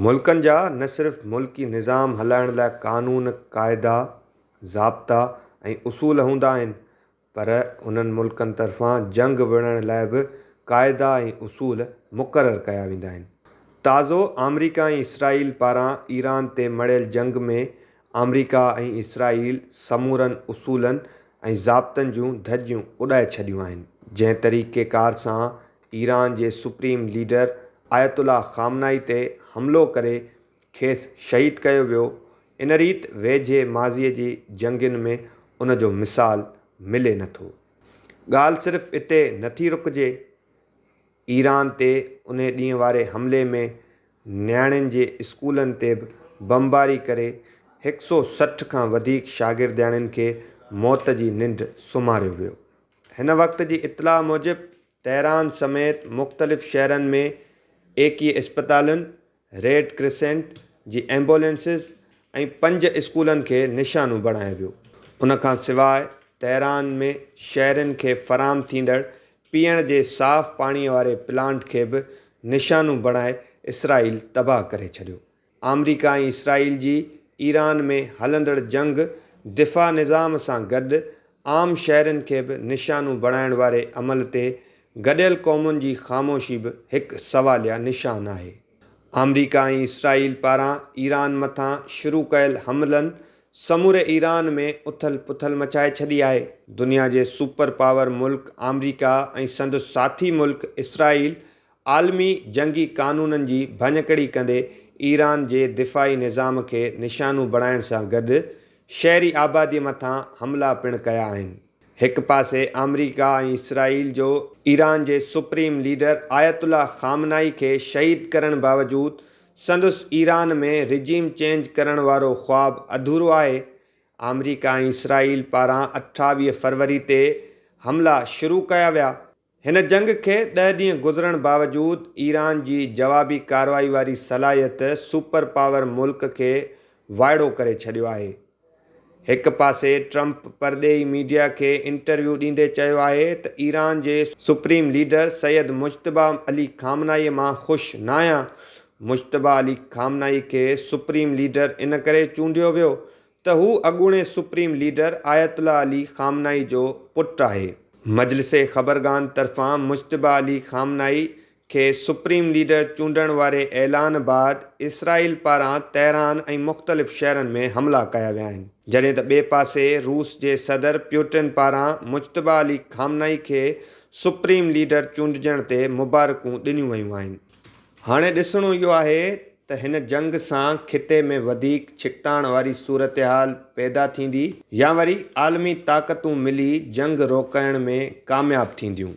ملڪن جا نه صرف ملڪي نظام هلائڻ لاء قانون، قاعدا، ضابطا ۽ اصول هوندا آهن پر انهن ملڪن طرفان جنگ وڙهڻ لاء به قاعدا ۽ اصول مقرر ڪيا ويندا آهن. تازو آمريڪا ۽ اسرائيل پاران ايران تي مڙهيل جنگ ۾ آمريڪا ۽ اسرائيل سمورن اصولن ۽ ضابطن جون ڌڄيون اڏائي ڇڏيون آهن. جنهن طريقيڪار سان ايران جي supreme leader Ayatollah Khamenei تي حملو ڪري کيس شهيد ڪيو ويو، ان ريت ويجهي ماضيء جي جنگين ۾ ان جو مثال ملي نه ٿو. ڳالهه صرف اتي نه ٿي رڪجي. ايران تي انهي ڏينهن واري حملي ۾ نياڻين جي اسڪولن تي به بمباري ڪري هڪ سو 60 کان وڌيڪ شاگردياڻين کي موت جي ننڊ سمهاريو ويو. هن وقت جي اطلاع موجب تهران سميت مختلف شهرن ۾ 21 اسپتالن، ريڊ ڪريسنٽ جي ايمبولينسز ۽ پنج اسڪولن کي نشانو بڻايو ويو. ان کان سواء تهران ۾ شهرين کي فراهم ٿيندڙ پيئڻ جي صاف پاڻي واري پلانٽ کي به نشانو بڻائي اسرائيل تباهه ڪري ڇڏيو. آمريڪا ۽ اسرائيل جي ايران ۾ هلندڙ جنگ دفاع نظام سان گڏ عام شهرين کي به نشانو بڻائڻ واري عمل تي گڏيل قومن جي خاموشي به هڪ سواليا نشان آهي. آمريڪا ۽ اسرائيل پاران ايران مٿان شروع ڪيل حملن سموري ايران ۾ اٿل پٿل مچائي ڇڏي آهي. دنيا جي سپر پاور ملڪ آمريڪا ۽ سندس ساٿي ملڪ اسرائيل عالمي جنگي قانونن جي ڀڃڪڙي ڪندي ايران جي دفاعي نظام کي نشانو بڻائڻ سان گڏ شهري آبادي مٿان حملا پڻ ڪيا آهن. هڪ پاسي آمريڪا ۽ اسرائيل جو ايران جي supreme leader Ayatollah Khamenei کي شهيد ڪرڻ باوجود سندس ايران ۾ رجيم چينج ڪرڻ وارو خواب اڌورو آهي، آمريڪا ۽ اسرائيل پاران 28 فروري تي حملا شروع ڪيا ويا. هن جنگ کي ڏهه ڏينهن گذرڻ باوجود ايران جي جوابي ڪارروائي واري صلاحيت سپر پاور ملڪ کي وائڙو ڪري ڇڏيو آهي. هڪ پاسي ٽرمپ پرڏيهي ميڊيا کي انٽرويو ڏيندي چيو آهي ته ايران جي supreme leader Seyed Mojtaba Ali Khamenei مان خوش ناهيان، مجتبيٰ علي خامنائي کي سپريم ليڊر ان ڪري چونڊيو ويو ته هو اڳوڻي supreme leader Ayatollah Ali Khamenei جو پٽ آهي. مجلس خبرگان طرفان مجتبيٰ علي خامنائي کي سپريم ليڊر چونڊڻ واري اعلان بعد اسرائيل پاران تهران ۽ مختلف شهرن ۾ حملا ڪيا ويا آهن. جڏهن ته ٻئي پاسي روس جي صدر پيوٽن پاران مجتبيٰ علي خامنائي کي سپريم ليڊر چونڊجڻ تي مبارڪون ڏنيون ويون آهن. هاڻي ڏسڻو اهو آهي ته هن جنگ سان خطي ۾ وڌيڪ ڇڪتاڻ واري صورتحال پيدا ٿيندي يا وري عالمي طاقتون ملي جنگ روڪائڻ ۾ ڪامياب ٿينديون.